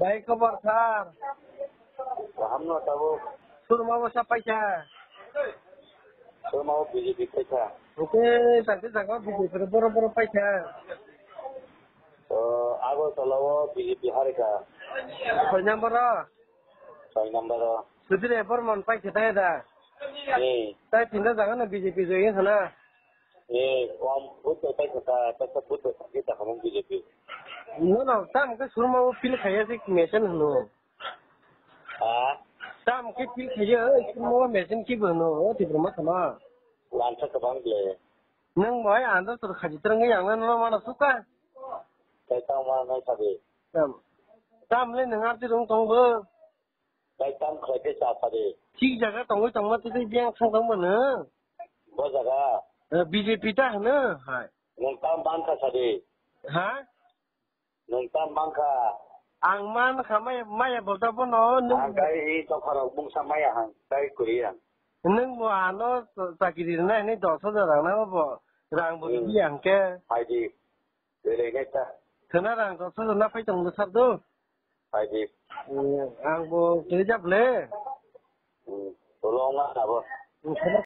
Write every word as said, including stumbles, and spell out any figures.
Bai khobor sir? Kaham no tabo. Surma wo sa paisa? Surma wo B J P paisa. Oke, tangte jaga B J P boro boro paisa. O, Agartala wo B J P harika. Soi number o? Soi number o. Sudire Bormon paisa tai da? Ni. Tai tinta jaga no B J P joi sana? Ni, kom vote bai paisa ta, paisa vote bai paisa ta khamung B J P. No, no, tam ke surma wo feel khaiya se machine hno. Ha? Tam ke feel khaiya, surma wo machine ki bo hno, o Tipra ma sama. Lansa kabang ble. Nung bai anda tur khaji terang yang no mana suka. Tai tang ma nai sabi. Tam. Tam le nung arti rung tong bo. Tai tam khlai khe cha sadi. Thik jaga tongwi tongma tei tei biyang thang tongma no. Bo jaga. Eh, B J P ta hwno, hai. Nwng tam ban kha sadi. Ha? Nwng tam ban kha. Ang man kha maya, maya bolta bono nwng. Ang kai i tokha rok bungsa maya hang, kai kuri ang. Nwng bo ano chakiri rwnai hwnwi dos hajar rang nai bo. Rang bo hmm. Biyang khe. Hai di. Berai nai ta. Khna rang dos hajar na phai tong do sar do. Hai di. Hmm, ang bo kiri jab le. Hmm. Tolo nga abo. Hmm, khna